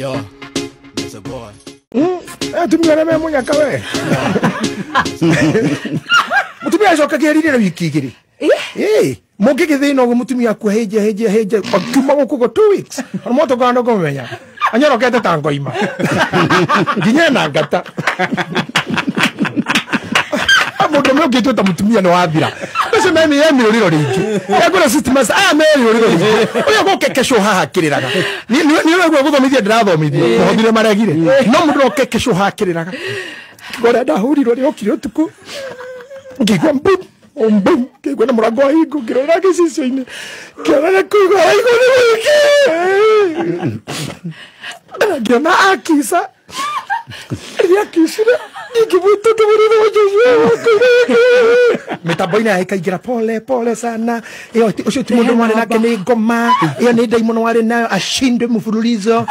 Yo, it's a boy. Atumia arĩa me mũnyaka we. Mũtumia acokagia rĩrĩ wiki igĩrĩ. Ĩĩ, mũngĩgĩthĩna ũguo mũtumia akua hĩnje hĩnje hĩnje akiuma gũkũ go 2 weeks. Ona motoka ndũkũmenya. Anyorokete ta ngoima. Nginya na ngata. Mũndũ ũmwe ũngĩtua ta mũtumia nĩ wathira. Ũcio memi ye mĩrũrĩro rĩngĩ. Egũra systems aya merĩrũrĩro rĩngĩ. Ũrĩa gũkekecwo haha kĩrĩraga. Nĩ ũraigua gũthomithia ndĩrathomithia. Mũhothire maregire. No mũndũ ũkekecwo haha kĩrĩraga. Kĩgora ndahũrirwo nĩ okire ũtukũ. Ngĩigua mbum mbum ngĩigua na mũrango wahingwo ngĩrora gĩcicio-inĩ. Ngĩona nĩ kũigua waigua nĩ wiki. Ngĩona akica. Rĩrĩa akicire mitambo-inĩ yake ikaingĩra pole pole sana. Ĩyo ũcio ti mũndũ mwarĩ nake nĩ ngoma, ĩyo nĩ ndaimono warĩ nayo, ashindwe mfululizo.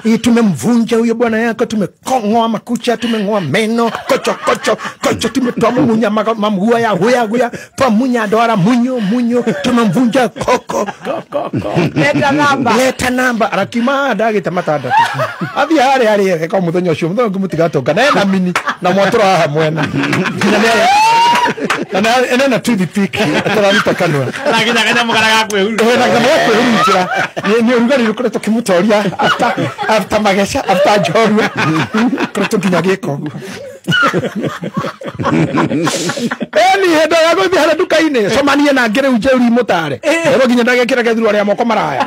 Hii tumemvunja huyo bwana yako, tumekong'oa makucha, tumeng'oa meno, kocho kocho kocho, tumetoa munya mamgua ya huya huya, twamunya ndwara munyo munyo, tumemvunja koko koko. Leta namba, leta namba. Arakima ndagĩte matandatũ athiĩ harĩa harĩa eka mũthenya ũcio mũthenya ũngĩ mũtigatonga na ena mini na mwatũro haha mwena na ena na toothpick atararuta kanua na nginya kanyamũ karĩa ga kwĩhurutĩra na kanyamũ ga kwĩhurutĩra nĩ ũrugarĩ ũkoretwo ũkĩmũtoria after mageca after njorua koretwo nginya gĩka ũguo. Eni hĩndĩ ya gũthiĩ harĩa nduka-inĩ cemanie na ngĩ rĩu njeuri mũtare ĩrwo nginya ndagekĩra gethurwa rĩa moko maraya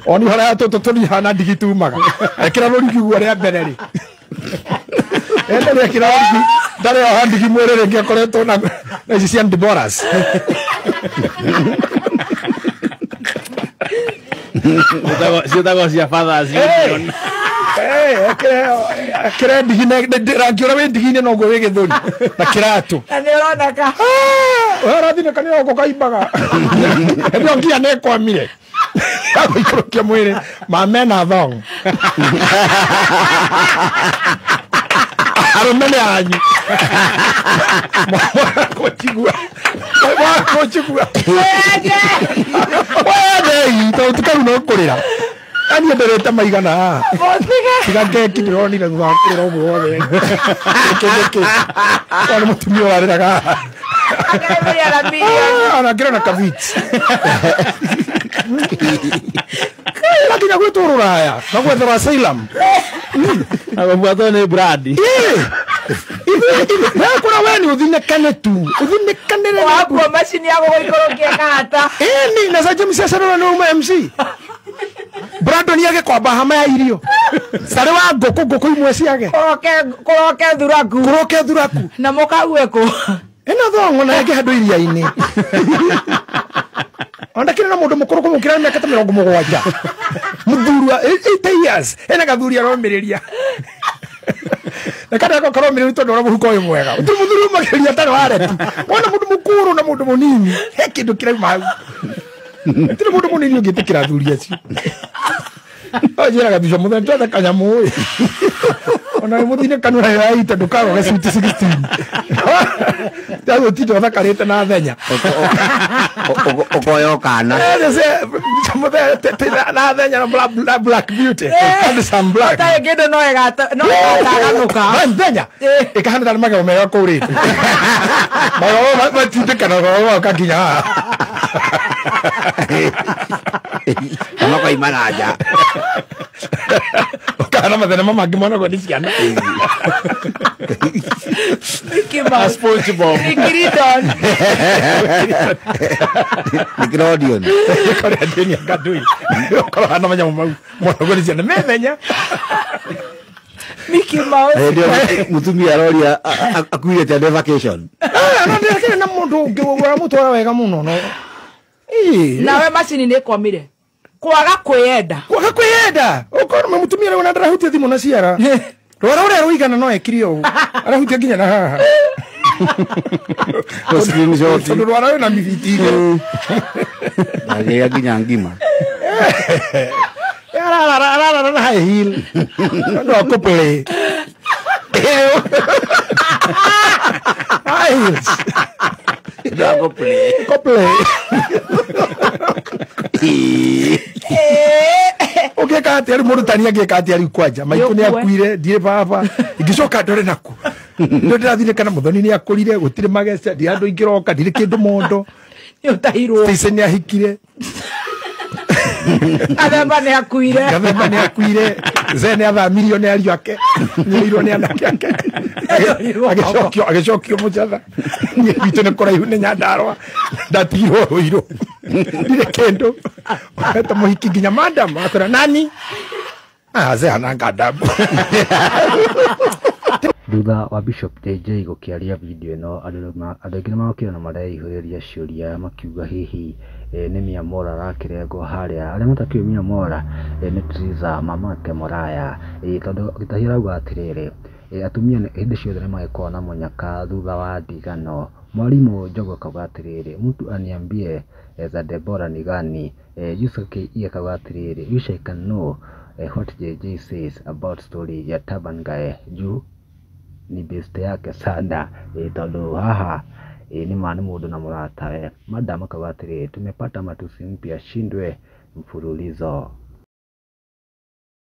oni harĩa tũtũ tũrihana ndigi tumaga ekĩra rũrigi guo rĩa mbere rĩ enda rĩekĩra rũrigi ndarĩ oha ndigi mwĩrĩ rĩngĩ akoretwo na ici cia Deborahs. Ciĩtagwo cia Fathers Union. Kĩra ndigi rangi ũrĩa wĩ ndigi-inĩ noguo wĩ gĩthũri na kĩratũ na nĩ ũroneka we ũrathinĩka nĩ oko kaimbaga ĩyo nginya nĩ ĩkwamire gagũikũrũkia mwĩrĩ mamena thong arũme nĩ anyu kũnjigua kũnjigua wendei tondũ tũkau no kũrĩra ani nderete maigana haha tiga keki ndĩronire thutha wa kũrĩra ũguo wothe kĩ ona mũtumia ũrarĩraga haha ona ngĩrona kavit na nginya gwĩtwo rũraya na gwetherwo asylum na gũbuatwo nĩ brandi kũra we nĩ ũthinĩkane tu ũthinĩkanĩre wakua macini ya gũgũikũrũkia kahata ĩni na Sir James Acarora nĩ uma MC Brandon agĩkwamba hama ya irio carĩ wa ngũkũ ngũkũ imwe ciage kũroke thuraku kũroke thuraku na mũkague kũ ĩno thongo na ĩngĩ handũ iria-inĩ ona kĩrĩ na mũndũ mũkũrũ kũmũkĩra mĩaka ta 70 mũthuri wa 80 years ena gathuri aromĩrĩria na kana gakorwo mĩrĩru tondũ ũrĩa mũhuko ũyũ mwega ũtiri mũthuri ũmakĩria atarĩ wareti wona mũndũ mũkũrũ na mũndũ mũnini he kĩndũ kĩrauma hau tiri mũndũ mũnini ũngĩtĩkĩra athuri acio anjĩraga mbica mũthenya twethe kanyamũ ĩ ona mũthine kanua ya ita ndũkagoge suti 16 ndagũtinda ũthakarĩte na thenya ũkoya kana na thenya na black beauty and some black ũtarĩ kĩndũ no ĩgataganũka thenya ĩkahana tarĩ magego mega kũrĩte magego matindĩkanaga goka nginya haha makoima na nja ũkahana mathenema mangĩ monagwo nĩ ciana Mickey Mouse SpongeBob Nickelodeon Nickelodeon kũrĩa ndini ngadui ũkorwo hana manyamũ mau monagwo nĩ ciana methenya Mickey Mouse mũtumia aroria akuire atĩa vacation no ndĩrakĩrĩ na mũndũ ũngĩ ũramũtwara wega mũno no nawe macini nĩ ĩkwamire kwaga kwĩyenda kwaga kwĩyenda ũkorwo mũtumia rĩu ona ndarahutia thimũ na ciara rwara ũrĩa rũigana no ekire ũguo arahutia nginya na haha tondũ rwara rwĩna mĩbiti igĩrĩ agĩa nginya ngima ararara na high heel no akũplay high heels Couple. Ũngĩka Ingĩka atĩa rĩu? Mũrutani angĩka atĩa rĩu? Kwanja maitũ nĩ Nĩũkue. akuire, ndirĩ baba, ingĩcoka ndore naku ndio ndĩrathirĩkana. Mũthoni nĩ akũrire, gũtirĩ mageca, ndirĩ handũ ingĩroka, ndirĩ kĩndũ mondo. Nĩ ũtahirwo. Stacy nĩ ahikire. Gathemba nĩ akuire. Gathemba nĩ akuire, ze nĩ athamirio nĩ ariũ ake, nĩoirwo nĩ anake ake. Agĩcokio mũcatha. Niĩ gwitũ nĩ kũraihu, nĩ Nyandarũa, ndatigirwo rũirũ, ndirĩ kĩndũ ta mũhiki nginya madam akwĩra nani ze hananga adabu. Thutha wa Bishop JJ gũkĩaria video ĩno, andũ aingĩ nĩmarokire na mareihũrĩria ciũria makiuga hihi nĩ Miamora arakĩrengwo harĩa. Arĩa matakĩũĩ Miamora nĩ Triza mamake Mũraya, tondũ Gĩtahi arauga atĩrĩrĩ, atumia hĩndĩ ciothe nĩmagĩkoragwo na mũnyaka thutha wa ndigano. Mwarimũ Njogu akauga atĩrĩrĩ, mtu aniambie za Deborah ni gani? Yusuf KE akauga atĩrĩrĩ, wish I can know what JJ says about story ya Taban Gae juu ni best yake sana, tondũ haha nĩ ma nĩ mũndũ na mũratawe. Madam akauga atĩrĩrĩ, tumepata matusi mpya shindwe mfululizo.